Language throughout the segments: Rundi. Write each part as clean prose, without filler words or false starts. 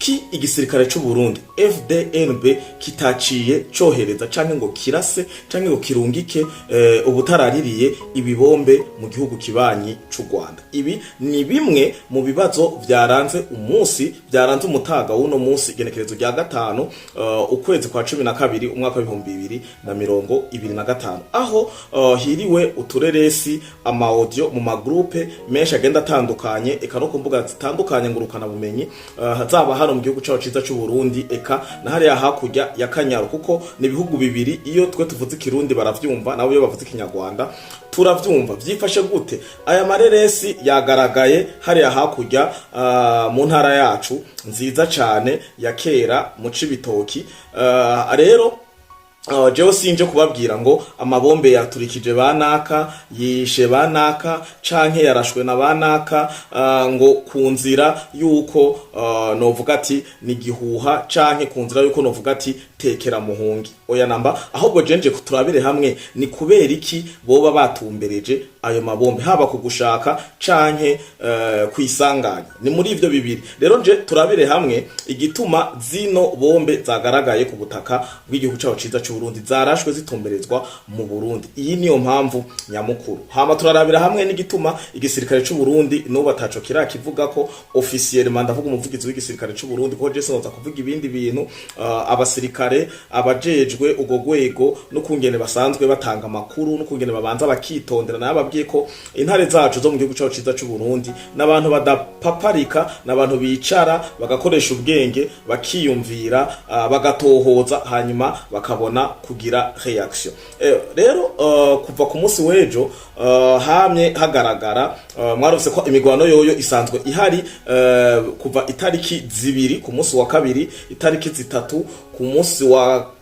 Kuki igisirikare c'u Burundi FDNB kitaciye cohereza canke ngo kirase canke ngo kirungike ubutaraririye ibibombe mu gihugu kibanyi c'u Rwanda? Ibi ni bimwe mu bibazo vyaranze umunsi, vyaranze umutaga w'uno munsi, igenekerezo rya 5, ukwezi kwa 12, umwaka wa 2025, aho hiriwe utureresi, ama audio mu ma groupe menshi agenda atandukanye, eka no ku mbuga zitandukanye ngurukana bumenyi, zaba hano mu gihugu cacu ciza c'u Burundi, eka na hariya hakurya ya Kanyaru, kuko ni ibihugu bibiri. Iyo twe tuvuze Ikirundi baravyumva, nabo iyo bavuze Ikinyarwanda turavyumva. Vyifashe gute? Aya mareresi yagaragaye hariya hakurya, mu ntara yacu nziza cane ya kera, mu Cibitoki. Rero jewe sinje kubabwira ngo amabombe yaturikije banaka, yishe banaka, canke yarashwe na banaka, ngo ku nzira yuko novuga ati ni gihuha, canke ku nzira yuko novuga ati tekera muhungi. Oya namba, ahubwo jenje turabire hamwe ni kubera iki boba batumbereje ayo mabombe, haba kugushaka canke kwisanganya. Ni muri ivyo bibiri rero nje turabire hamwe igituma zino bombe zagaragaye ku butaka bw'igihugu cyacu ciza c'u Burundi, zarashwe zitumberezwa mu Burundi. Iyi niyo mpamvu nyamukuru. Hama turarabira hamwe n'igituma igisirikare c'u Burundi n'ubu ataco kirakivuga ko officiellement. Ndavuga umuvugizi w'igisirikare c'u Burundi, kuko je sinoza kuvuga ibindi bintu. Abasirikare abajejwe ugo rwego n'ukungene basanzwe batanga amakuru, n'ukungene babanza bakitondera. Nababwiye ko intare zacu zo mu gihugu cyacu ciza c'u Burundi n'abantu badapaparika, n'abantu bicara bagakoresha ubwenge, bakiyumvira, bagatohoza, hanyuma bakabona kugira réaction. Rero kuva ku munsi w'ejo hamye hagaragara, mwarose ko imigwano yoyo isanzwe ihari kuva itariki 2 ku munsi wa kabiri, itariki 3 ku munsi wa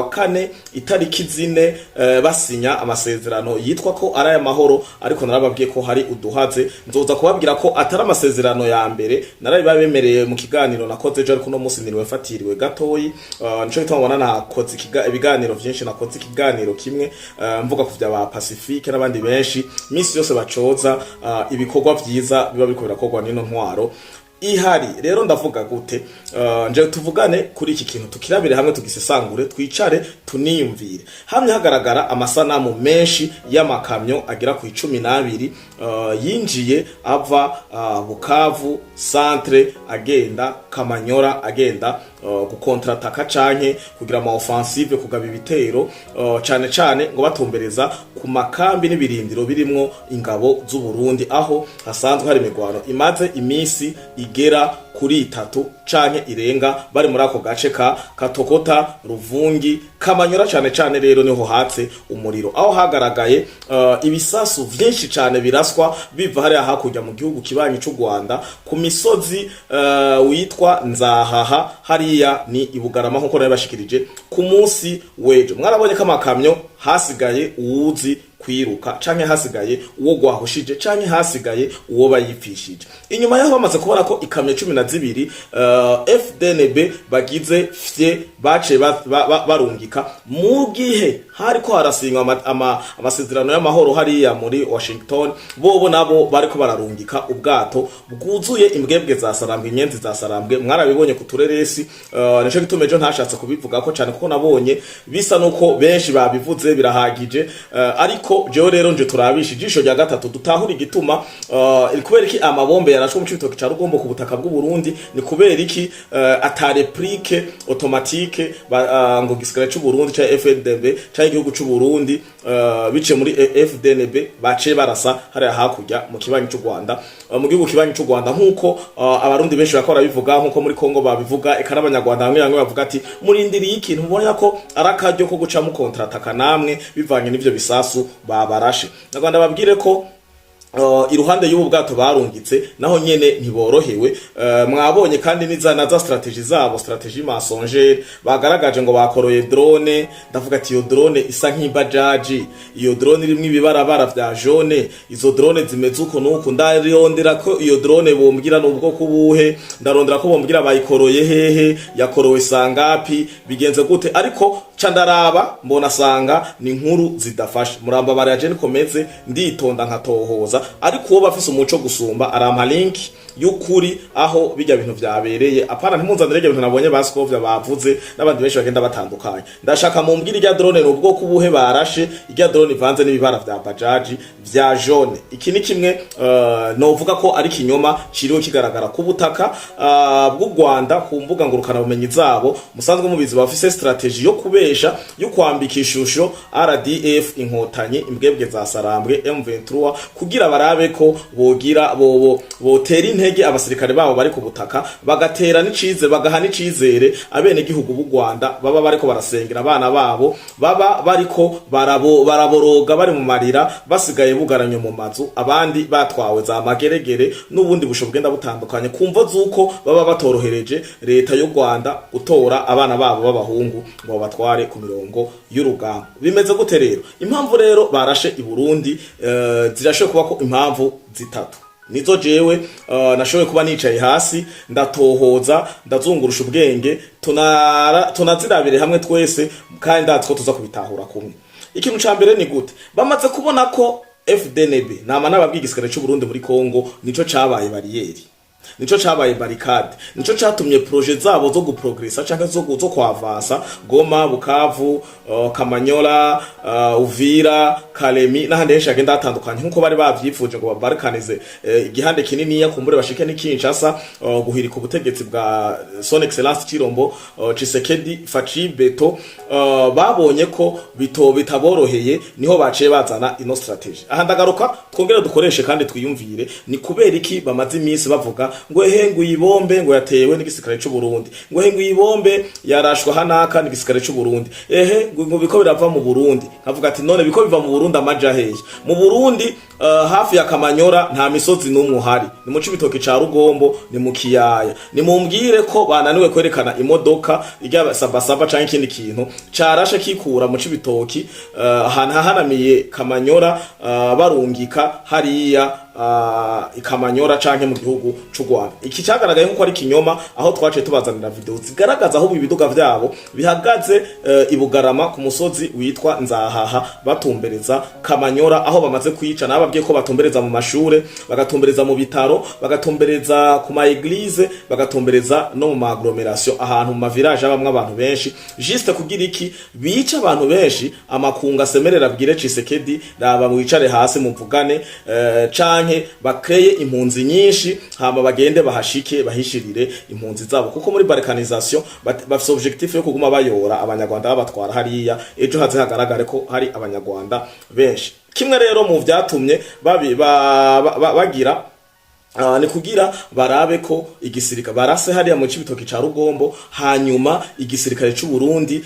kane, itariki 4 basinya amasezerano yitwa ko ari aya mahoro. Ariko narababwiye ko hari uduhaze. Nzoza kubabwira ko atari amasezerano ya mbere, narabibabemereye mu kiganiro nakoze ejo, ariko no munsi niriwe mfatiriwe gatoyi. Nico gituma mubona nakoze ibiganiro vyinshi. Nakoze ikiganiro kimwe mvuga ku vya ba Pacifique n'abandi benshi misi yose bacoza ibikorwa vyiza biba biriko birakorwa n'ino ntwaro ihari. Rero ndavuga gute? Nje tuvugane kuri iki kintu, tukirabire hamwe, tugisesangure, twicare tuniyumvire hamwe. Hagaragara amasanamu menshi y'amakamyo agera ku 12 yinjiye ava Bukavu centre, agenda Kamanyora, agenda gukontrataka canke kugira ama offensive, kugaba ibitero, cane cane ngo batumbereza ku makambi n'ibirindiro birimwo ingabo z'u Burundi, aho hasanzwe hari imigwano imaze imisi igera kuri 3 canke irenga, bari muri ako gace ka Katokota, Ruvungi, Kamanyora. Cane cane rero niho hatse umuriro, aho hagaragaye ibisasu vyinshi cane biraswa biva hariya hakurya mu gihugu kibanyi c'u Rwanda, ku misozi witwa Nzahaha, hariya ni Ibugarama, nkuko nabibashikirije ku munsi w'ejo. Mwarabonye ko amakamyo hasigaye uwuzi kwiruka, canke hasigaye uwo gwahushije, canke hasigaye uwo bayipfishije. Inyuma yaho bamaze kubona ko ikamyo 12 FDNB bagize fye, baciye barungika mu gihe hariko harasinywa amasezerano y'amahoro hariya muri Washington. Bobo nabo bariko bararungika ubwato bwuzuye imbwebwe za Sarambwe, inyenzi za Sarambwe. Mwarabibonye ku tureresi. Nico gituma ejo ntashatse kubivuga ko cane, kuko nabonye bisa nuko benshi babivuze birahagije. Ariko jewe rero nje turabisha ijisho rya gatatu, dutahura igituma, kubera iki amabombe yarashwe mu Cibitoke ca Rugombo ku butaka bw'u Burundi, ni kubera iki ata réplique automatique ngo gisirikare c'u Burundi ca FDNB ca igihugu c'u Burundi, biciye muri FDNB, baciye barasa hariya hakurya mu kibanyi c'u Rwanda, mu gihugu kibanyi c'u Rwanda, nkuko Abarundi benshi bakora bivuga, nkuko muri Kongo babivuga, eka n'Abanyarwanda bamwe bamwe bavuga ati murindiriye ikintu mubona ko ari akaryo ko guca mu kontrataka namwe bivanye n'ivyo bisasu babarashe. Nyarwanda babwire ko iruhande y'ubu bwato barungitse, naho nyene ntiborohewe. Mwabonye kandi niza na za stratégie zabo, stratégie mensongère bagaragaje ngo bakoroye drone. Ndavuga ati iyo drone isa nk'ibajaji, iyo drone irimwo ibibarabara vya jaune, izo drone zimeze uko nuko. Ndarondera ko iyo drone bombwira n'ubwoko buhe, ndarondera ko bombwira bayikoroye hehe, yakorowe sangapi, bigenze gute, ariko ca ndaraba mbona sanga ni inkuru zidafashe. Muramba baraje nikomeze nditonda nkatohoza. neza, ariko uwo bafise umuco gusumba arampa link y'ukuri aho bijya bintu vyabereye. Apana, ntimunzanire ibyo bintu nabonye baskovya bavuze n'abandi benshi bagenda batandukanye. Ndashaka mumbwire irya drone ni ubwoko ubuhe barashe, irya drone ivanze n'ibibara vya bajaji vya jaune. Iki ni kimwe novuga ko ari kinyoma ciriwe kigaragara ku butaka bw'u Rwanda ku mbuga ngurukana bumenyi zabo. Musanzwe mubizi, bafise strategy yo kubesha, yo kwambika ishusho RDF Inkotanyi, imbwebwe za Sarambwe, M23, kugira barabe ko bogira bobo botera intege abasirikare babo bari ku butaka, bagatera n'icize, bagaha n'icizere abene gihugu b'u Rwanda baba bariko barasengera abana babo, baba bariko baraboroga, bari mu marira, basigaye bugaranye mu mazu, abandi batwawe za mageregere n'ubundi busho bugenda butandukanye, kumvo z'uko baba batorohereje leta y'u Rwanda gutora abana babo b'abahungu ngo babatware ku mirongo y'urugamba. Bimeze gute rero? Impamvu rero barashe i Burundi zirashoboye kuba ko impamvu zitatu nizo jewe nashoboye kuba nicaye hasi, ndatohoza, ndazungurusha ubwenge, tunazirabire hamwe twese, kandi ndazi ko tuza kubitahura kumwe. Ikintu ca mbere ni gute bamaze kubona ko FDNB, nama nababwiye, igisirikare c'u Burundi muri Kongo nico cabaye barrière, nico cabaye barricade, nico catumye projets zabo zo guprogressa canke zo kwavansa Goma, Bukavu, Kamanyola, Uvira, Kalemi n'ahandi henshi hagenda hatandukanye nkuko bari bavyifuje, ngo babalkanize igihande kininiya, kumbure bashike ni Kinshasa, guhirika ubutegetsi bwa Son Excellence Chirombo Tshisekedi Faci Beto. Babonye ko bito bitaboroheye, niho baciye bazana ino strategy. Aha ndagaruka, twongere dukoreshe kandi twiyumvire: ni kubera iki bamaze iminsi bavuga ngo ehe, ngo iyi bombe ngo yatewe n'igisirikare c'u Burundi, ngo ehe, ngo iyi bombe yarashwe hanaka n'igisirikare c'u Burundi, ehe, ngo biko birava mu Burundi? Nkavuga ati: none biko biva mu Burundi amaja hehe? Mu Burundi hafi ya Kamanyora nta misozi n'umwe uhari, ni mu Cibitoke ca Rugombo, ni mu kiyaya. Nimumbwire ko bananiwe kwerekana imodoka irya sabasaba canke ikindi kintu carashe kikura mu Cibitoki, ahantu hahanamiye Kamanyora, barungika hariya ikamanyora canke mu gihugu c'u Rwanda. Iki cyagaragaye nkuko ari kinyoma, aho twaciye tubazanira video zigaragaza aho ibiduga vyabo bihagaze i Bugarama ku musozi witwa Nzahaha, batumbereza Kamanyora, aho bamaze kwica. Nababwiye ko batumbereza mu mashure, bagatumbereza mu bitaro, bagatumbereza ku ma église, bagatumbereza no mu ma agglomération, ahantu mu ma village abamwe abantu benshi, juste kugira iki? Bica abantu benshi, amakunga asemerera abwire Tshisekedi: raba mwicare hasi muvugane, canke bakreye impunzi nyinshi, hama bagende bahashike bahishirire impunzi zabo, kuko muri balkanisation bafise objectif yo kuguma bayora abanyarwanda babatwara hariya, ejo haze hagaragare ko hari abanyarwanda benshi. Kimwe rero mu vyatumye babi ba, ba, ba, bagira ni kugira barabe ko igisirikare barase hariya mu Cibitoki ca Rugombo, hanyuma igisirikare c'u Burundi,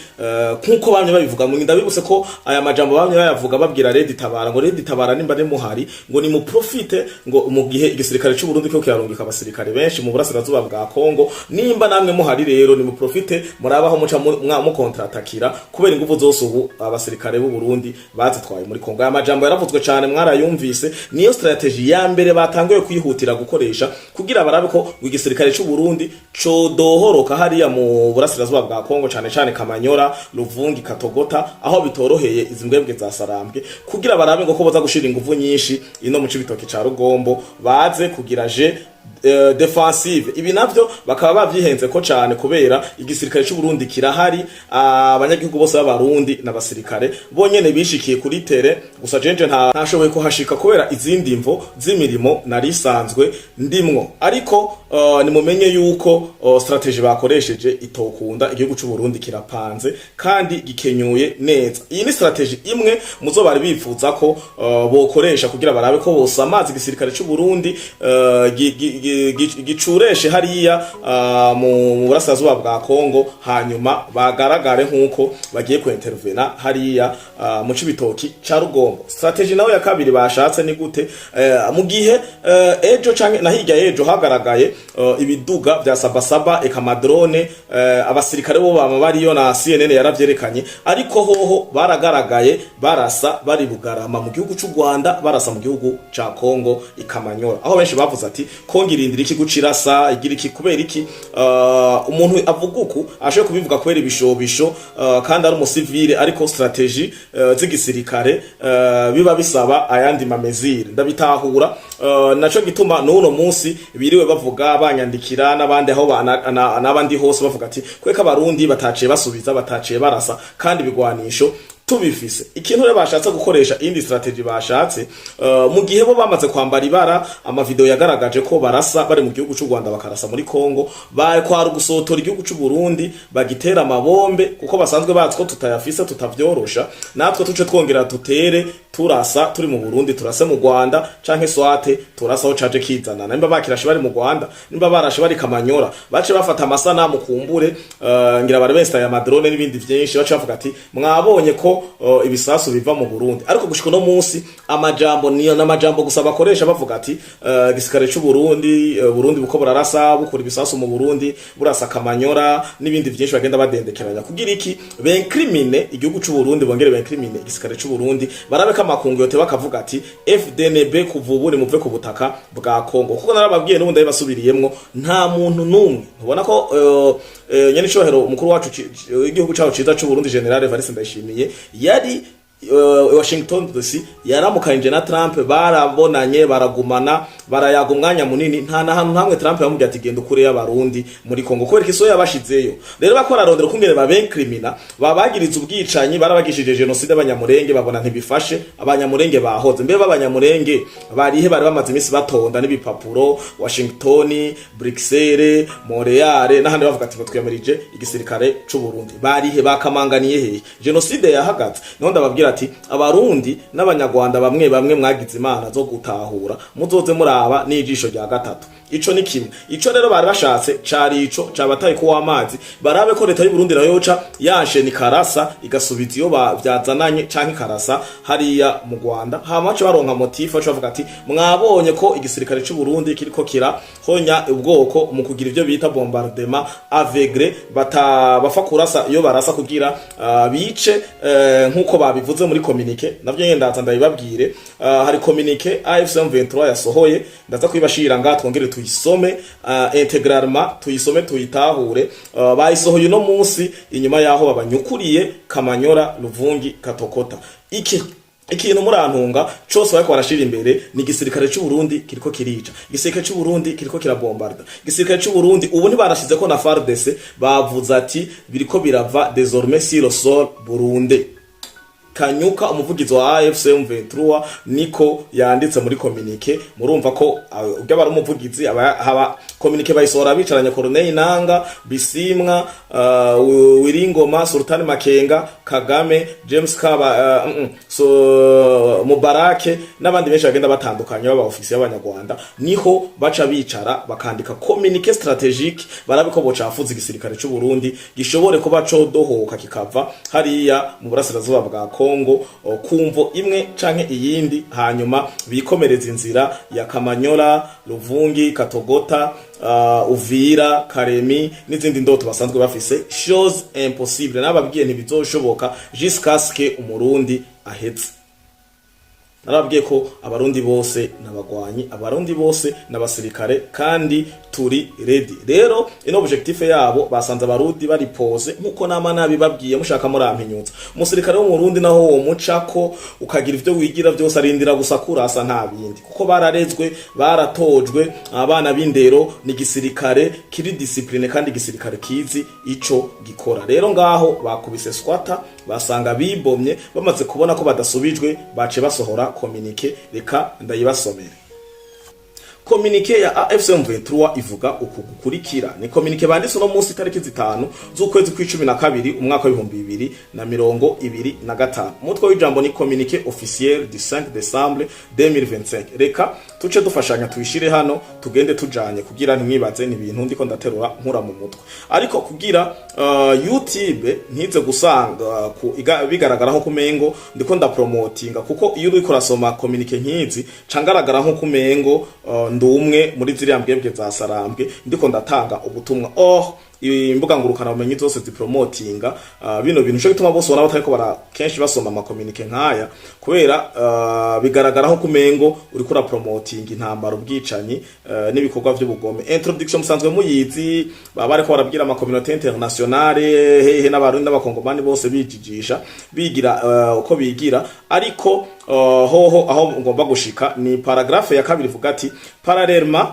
nkuko bamye babivuga, mu ndabibutse ko aya majambo bamye bayavuga babwira Red Tabara ngo Red Tabara nimba muhari, ngo ni mu profite, ngo mu gihe igisirikare c'u Burundi ko kirarungika abasirikare benshi mu burasirazuba bwa Kongo, nimba namwe muhari rero ni mu profite, murabaho muca mu kontratakira, kubera inguvu zose ubu abasirikare b'u Burundi bazitwaye muri Kongo. Aya majambo yaravuzwe cane, mwarayumvise. Niyo strategy ya mbere batanguye kwihutira gukoresha kugira barabe ko igisirikare c'u Burundi codohoroka hariya mu burasirazuba bwa Kongo, cane cane Kamanyora, Luvungi, Katogota, aho bitoroheye izi mbwebwe za Sarambwe, kugira barabe ngo ko boza gushira inguvu nyinshi ino mu Cibitoki ca Rugombo, baze kugira je defensive. Ibi navyo bakaba bavyihenze ko cane, kubera igisirikare c'u Burundi kirahari, abanyagihugu bose b'abarundi n'abasirikare bonyene bishikiye kuri terrain. Gusa jenje ntashoboye kuhashika kubera izindi mvo z'imirimo nari isanzwe ndimwo, ariko nimumenye yuko strategy bakoresheje itokunda. Igihugu c'u Burundi kirapanze kandi gikenyuye neza. Iyi ni strategy imwe muzo bari bifuza ko bokoresha kugira barabe ko bose amazi igisirikare c'u Burundi gicureshe hariya mu burasirazuba bwa Kongo, hanyuma bagaragare nkuko bagiye kuintervena hariya mu Cibitoki ca Rugombo. Strategy nayo ya kabiri bashatse ni gute? Mu gihe ejo canke na hirya ejo hagaragaye ibiduga vya sabasaba eka ma drone, abasirikare bo bama bariyo, na CNN yaravyerekanye, ariko hoho baragaragaye barasa bari Bugarama mu gihugu c'u Rwanda, barasa mu gihugu ca Kongo ikamanyora, aho benshi bavuze ati Kongo Kongo irindira iki gucirasa igira iki? Kubera iki umuntu avuga uku ashoboye kubivuga? Kubera ibishobisho, kandi ari umusivile, ariko stratégie z'igisirikare biba bisaba ayandi ma mesures. Ndabitahura. Naco gituma n'uno munsi biriwe bavuga, banyandikira n'abandi aho n'abandi hose bavuga ati kweka abarundi bataciye basubiza, bataciye barasa kandi ibigwanisho tubifise. Ikintu rero bashatse gukoresha, indi stratégie bashatse, mu gihe bo bamaze kwambara ibara, amavideo yagaragaje ko barasa bari mu gihugu c'u Rwanda, bakarasa muri Kongo, bakwara gusotora igihugu c'u Burundi, bagitera amabombe kuko basanzwe bazi ko tutayafise, tutavyorosha. Natwe tuce twongera tutere, turasa turi mu Burundi, turase mu Rwanda, canke swate turasa aho caje kizana. Nimba bakirashe bari mu Rwanda, nimba barashe bari Kamanyora, bace bafata amasanamu kumbure, ngira bari bestaye ama drone n'ibindi vyinshi, bace bavuga ati mwabonye ko ibisasu biva mu Burundi. Ariko gushika no munsi amajambo niyo n'amajambo gusa bakoresha, bavuga ati gisirikare c'u Burundi, Burundi buko burarasa, bukura ibisasu mu Burundi, burasa Kamanyora n'ibindi vyinshi bagenda badendekeranya. Kugira iki? B'incrimine igihugu c'u Burundi, bongere b'incrimine igisirikare c'u Burundi, barabe ko amakungu yote bakavuga ati FDNB kuva ubu nimuve ku butaka bwa Kongo. Kuko narababwiye, n'ubundi ndabibasubiriyemwo, nta muntu n'umwe ntubona ko nyene icubahiro umukuru wacu w'igihugu cacu ciza c'u Burundi, Général Evariste Ndayishimiye, yari Washington DC, yaramukanije na Trump, barabonanye, baragumana, barayaga umwanya munini. Nta na hantu hamwe Trump yamubwiye ati genda ukure y'abarundi muri Kongo. Kubera ikiso yabashizeyo rero, bakora arondera kungene bab'incrimina, babagiriza ubwicanyi, barabagishije génocide abanyamurenge, babona ntibifashe. Abanyamurenge bahoze mbe b'abanyamurenge barihe? Bari bamaze iminsi batonda n'ibipapuro Washington, Bruxelles, Montreal n'ahandi, bavuga ati ngo twiyamirije igisirikare c'u Burundi. Barihe? Bakamanganiye hehe? Génocide yahagaze? Niho ndababwira ati abarundi n'abanyarwanda bamwe bamwe mwagize imana zo gutahura, muzoze muraba n'ijisho rya gatatu. Ico ni kimwe. Ico rero bari bashatse cari ico cabataye ko w'amazi, barabe ko leta y'u Burundi nayo yoca yanshena ikarasa, igasubiza iyo vyazananye, canke ikarasa hariya mu Rwanda, hama bace baronka motif, bace bavuga ati mwabonye ko igisirikare c'u Burundi kiriko kirahonya ubwoko mu kugira ivyo bita bombardement aveugle, bata bafa kurasa iyo barasa kugira bice, nkuko babivuze muri communiqué. Navyo nyene ndaza ndabibabwire. Hari communiqué AFC M23 yasohoye, ndaza kwibashira ngaha, twongere tuyisome intégralement, tuyisome tuyitahure. Bayisohoye uno munsi inyuma yaho babanyukuriye Kamanyora, Luvungi, Katokota. Iki ikintu murantunga cose bariko barashira imbere ni igisirikare c'u Burundi kiriko kirica, igisirikare c'u Burundi kiriko kirabombarda, igisirikare c'u Burundi. Ubu ntibarashize ko na FARDC, bavuze ati biriko birava désormais sur le sol burundais. Kanyuka, umuvugizi wa AFC M23, niko yanditse muri communiqué. Murumva ko ubwo aba ari umuvugizi, aba haba communiqué bayisohora bicaranye Corneille Nanga, Bisimwa, Wiringoma, Sultan Makenga, Kagame, James Kaba, so Mubarake n'abandi benshi bagenda batandukanye baba ofisiye y'abanyarwanda. Niho baca bicara bakandika communiqué stratégique, barabe ko bocafuza igisirikare c'u Burundi gishobore kuba codohoka kikava hariya mu burasirazuba bwa Kongo, kumvo imwe canke iyindi, hanyuma bikomereza inzira ya Kamanyola, Luvungi, Katogota, Uvira, Karemi n'izindi ndoto basanzwe bafise. Chose impossible, nababwiye ntibizoshoboka jusqu'à ce que umurundi ahetse. Narababwiye ko abarundi bose n'abagwanyi, abarundi bose n'abasirikare, kandi turi ready. Rero ino objectif yabo basanze abarundi bari posés, nkuko nama nabibabwiye, mushaka murampinyutsa. Umusirikare wo mu Burundi naho wo mucako ukagira ivyo wigira byose, arindira gusa kurasa, nta bindi, kuko bararezwe, baratojwe, abana b'indero. Ni igisirikare kiri discipline kandi igisirikare kizi ico gikora. Rero ngaho bakubise swata, basanga bibomye. Bamaze kubona ko badasubijwe, bace basohora communiqué. Reka ndayibasomere. Communiqué ya AFC M23 ivuga uku gukurikira. Ni communiqué banditse uno munsi tariki 5 z'ukwezi kw'12 umwaka w'2025. Umutwe w'ijambo ni communiqué officiel du 5 décembre 2025. Reka tuce dufashanya tuyishire hano, tugende tujanye, kugira ntimwibaze ni ibintu ndiko ndaterura nkura mu mutwe. Ariko kugira YouTube ntize gusanga bigaragara nko kumengo ndiko ndapromotinga, kuko iyo uriko urasoma communiqué nkizi cangaragara nko kumengo ndumwe muri ziriya mbwebwe za Sarambwe ndiko ndatanga ubutumwa. Oh, Imbuga ngurukana bumenyi zose zipromotinga bino bintu. Nico gituma bose ubona batariko bara kenshi basoma ama communiqué nkaya, kubera bigaragara nko kumengo uriko urapromotinga intambara, ubwicanyi n'ibikorwa vy'ubugome. Introduction musanzwe muyizi, baba bariko barabwira ama communauté internationale hehe n'Abarundi n'Abakongomani bose, bijijisha bigira uko bigira. Ariko hoho aho ngomba gushika ni paragraphe ya kabiri, ivuga ati: "Parallèlement,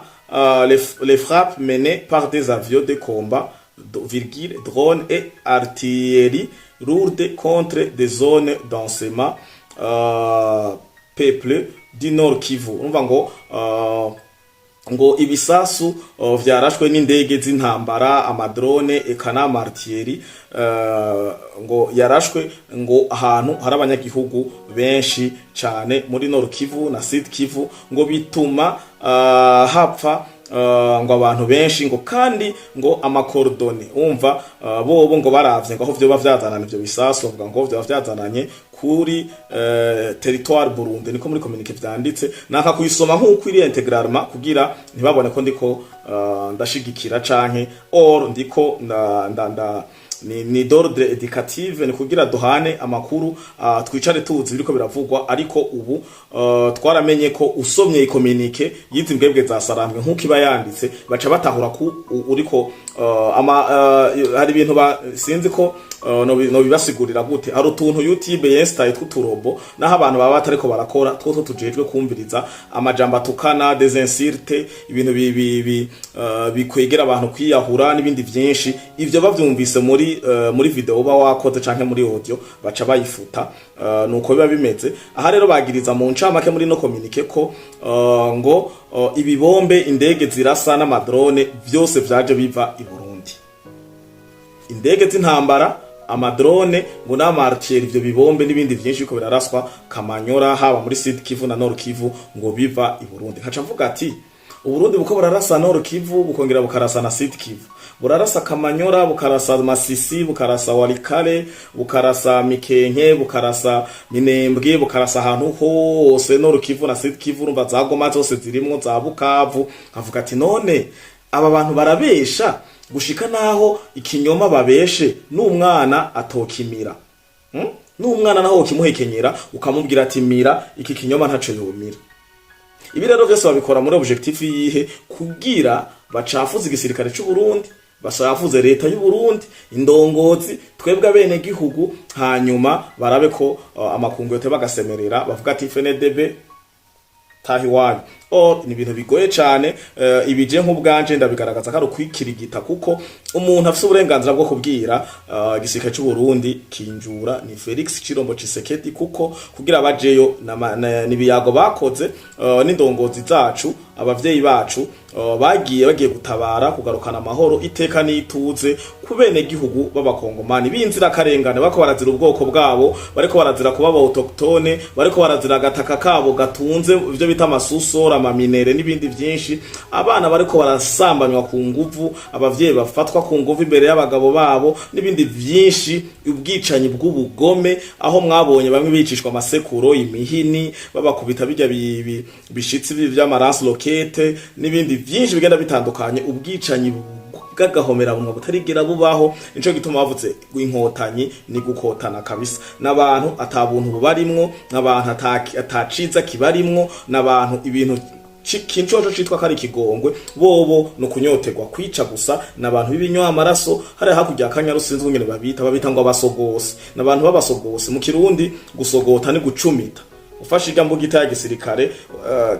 les frappes menées par des avions de combat, virgule, drones et artillerie lourde contre des zones densément peuplées du Nord Kivu." Urumva ngo ibisasu vyarashwe n'indege z'intambara, ama drone, eka n'ama artillerie, ngo yarashwe ngo ahantu hari abanyagihugu benshi cane muri Nord Kivu na Sud Kivu, ngo bituma hapfa ngo abantu benshi, ngo kandi ngo ama coordonnées, umva, bobo ngo baravye ngo aho vyoba vyazananye ivyo bisasu, bavuga ngo vyoba vyazananye kuri territoire Burundi. Niko muri communiqué vyanditse. Naka kuyisoma nkuko iri intégralement kugira ntibabone ko ndiko ndashigikira canke or ndiko nda, nda, nda ni d'ordre éducative, ni kugira duhane amakuru, twicare tuzi biriko biravugwa. Ariko ubu twaramenye ko usomye i communiqué yizi mbwebwe za Sarambwe nkuko iba yanditse, baca batahura ku uriko ama hari ibintu sinzi ko no bibasigurira gute. Hari utuntu YouTube yestaye tw'uturobo, naho abantu baba batariko barakora, two tujejwe kumviriza amajambo atukana, des insultes, ibintu bi bikwegera abantu kwiyahura n'ibindi vyinshi. Ivyo bavyumvise muri video uba wakoze canke muri audio, baca bayifuta. Nuko biba bimeze. Aha rero bagiriza mu ncamake muri no communiqué ko ngo ibibombe indege zirasa n'ama drone vyose vyaje biva i Burundi, indege z'intambara, ama drone ngo n'ama artillerie, ivyo bibombe n'ibindi vyinshi biko biraraswa Kamanyora, haba muri Sud Kivu na Nord Kivu, ngo biva i Burundi. Nkaca mvuga ati Uburundi buko burarasa Nord Kivu, bukongera bukarasa na Sud Kivu, burarasa Kamanyora, bukarasa Masisi, bukarasa Walikale, bukarasa Mikenke, bukarasa Minembwe, bukarasa ahantu hose Nord Kivu na Sud Kivu. Urumva za Goma zose zirimwo, za Bukavu. Nkavuga ati none aba bantu barabesha gushika naho ikinyoma babeshe n'umwana atokimira, N'umwana naho ukimuhekenyera ukamubwira ati mira iki kinyoma, ntaco yomira. Ibi rero vyose babikora muri objectif yihe? Kugira bacafuze igisirikare c'u Burundi, basafuze leta y'u Burundi, indongozi, twebwe abene gihugu, hanyuma barabe ko amakungu yote bagasemerera bavuga ati FNDB tahi wanyu. Or ni ibintu bigoye cane. Ibije nk'ubwanje ndabigaragaza ko ari ukwikirigita, kuko umuntu afise uburenganzira bwo kubwira igisirikare c'u Burundi kinjura ni Felix Chirombo Tshisekedi, kuko kugira bajeyo nibiyago bakoze n'indongozi zacu, abavyeyi bacu, bagiye gutabara, kugarukana amahoro, iteka n'ituze ku bene gihugu b'Abakongomani b'inzirakarengane bariko barazira ubwoko bwabo, bariko barazira kuba aba autochtone, bariko barazira agataka kabo gatunze ivyo bita amasusora, ama minerais n'ibindi vyinshi. Abana bariko barasambanywa ku nguvu, abavyeyi bafatwa ku nguvu imbere y'abagabo babo n'ibindi vyinshi, ubwicanyi bw'ubugome, aho mwabonye bamwe bicishwa amasekuro, imihini, babakubita bijya bishitsi vy'ama lance-roquettes n'ibindi vyinshi bigenda bitandukanye, ubwicanyi bw'agahomerabunwa butarigera bubaho. Nico gituma bavuze Inkotanyi ni gukotana kabisa, n'abantu atabuntu bubarimwo, n'abantu ataciza kibarimwo, n'abantu ibintu kincoco citwa kari ikigongwe bobo no kunyoterwa kwica gusa, n'abantu b'ibinywa amaraso. Hariya hakurya ya Kanyaru sinzi ingene babita ngo abasogose, n'abantu b'abasogose. Mu Kirundi gusogota ni gucumita. Ufashe irya mbugita ya gisirikare,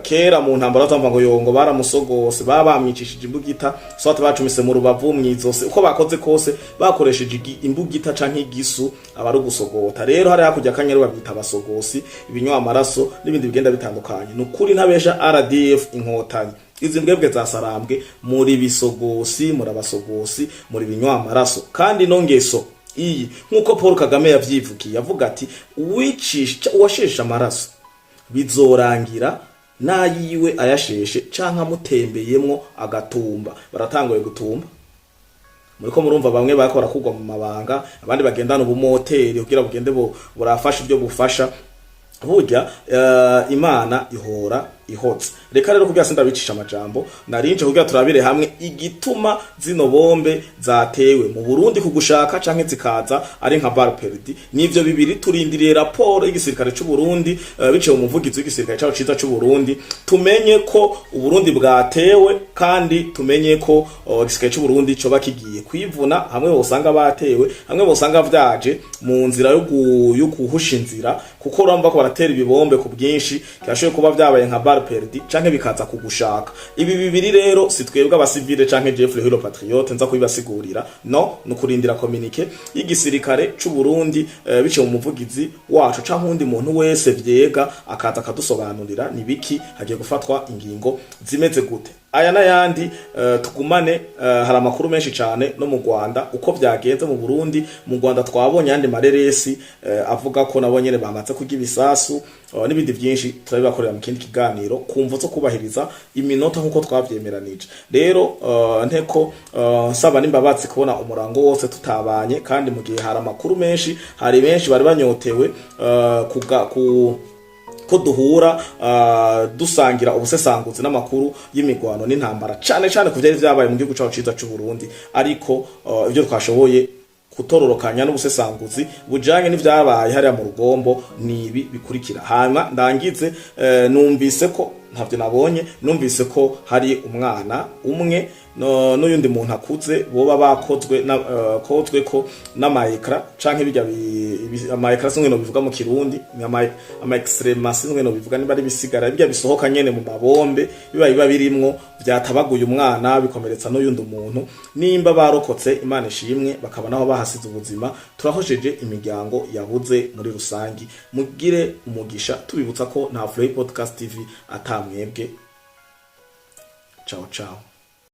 kera mu ntambara batamva ngo yongo baramusogose, baba bamwicishije imbugita, soit bacumise mu rubavu, mwizose, uko bakoze kose bakoresheje imbugita canke igisu, aba ari ugusogota. Rero hari hakurya Kanyaru babita abasogosi, ibinywa amaraso n'ibindi bigenda bitandukanye. Ni ukuri ntabesha, RDF Inkotanyi, izi mbwebwe za Sarambwe, muri bisogosi, muri abasogosi, muri binywa amaraso. Kandi no ngeso iyi, nk'uko Paul Kagame yavyivugiye, avuga ati uwicisha uwasheshe amaraso bizorangira n'ayiwe ayasheshe canke amutembeyemwo agatumba. Baratanguye gutumba, muriko murumva bamwe bariko barakugwa mu mabanga, abandi bagendana ubumoteri kugira bugende burafasha ibyo bufasha. Burya Imana ihora. ihotse. Reka rero kugira sindabicisha amajambo, narinje kugira turabire hamwe igituma zino bombe zatewe mu Burundi kugushaka canke zikaza ari nka balle perdue. Nivyo bibiri turindiriye raporo y'igisirikare c'u Burundi, biciye mu muvugizi w'igisirikare cyaho ciza c'u Burundi, tumenye ko Uburundi bwatewe kandi tumenye ko igisirikare c'u Burundi coba kigiye kwivuna hamwe bosanga batewe, hamwe bosanga vyaje mu nzira yo guhusha inzira, kuko urumva ko baratera ibibombe ku bwinshi, kirashoboye kuba vyabaye nka balle perdue canke bikaza kugushaka. Ibi bibiri rero si twebwe abasivile canke Jeffrey Hero Patriote nza kubibasigurira, no nukurindira communiqué y'igisirikare c'u Burundi, biciye mu muvugizi wacu canke undi muntu wese vyega akaza akadusobanurira nibiki hagiye gufatwa, ingingo zimeze gute. Aya n'ayandi, tugumane. Hari amakuru menshi cyane no mu Rwanda, uko vyagenze mu Burundi. Mu Rwanda twabonye yandi mareresi avuga ko nabo nyene bamaze kurya ibisasu, n'ibindi byinshi turabibakorera mu kindi kiganiro kumvo zo kubahiriza iminota nkuko twavyemeranije. Rero nteko nsaba n'imbabazi kubona umurango wose tutabanye, kandi mu gihe hari amakuru menshi, hari benshi bari banyotewe kuga, ku ko duhura dusangira ubusesanguzi n'amakuru y'imigwano n'intambara, cane cane ku vyari vyabaye mu gihugu cacu ciza c'u Burundi. Ariko ibyo twashoboye kutororokanya n'ubusesanguzi bujanye n'ivyabaye hariya mu Rugombo nibi bikurikira. Hanyuma ndangize, numvise ko ntavyo nabonye, numvise ko hari umwana umwe no n'uyundi muntu akuze boba bakozwe na kozwe ko n'ama éclats canke bijya ama éclats, sinwe no bivuga mu Kirundi, ni ama excréments, sinwe no bivuga niba ari bisigara bijya bisohoka nyene mu mabombe, biba birimwo vyatabaguye umwana bikomeretsa n'uyundi muntu. Nimba barokotse, Imana ishimwe, bakaba naho bahasize ubuzima, turahosheje imiryango yabuze muri rusangi. Mugire umugisha, tubibutsa ko nta Floy Podcast TV atamwebwe. Ciao ciao.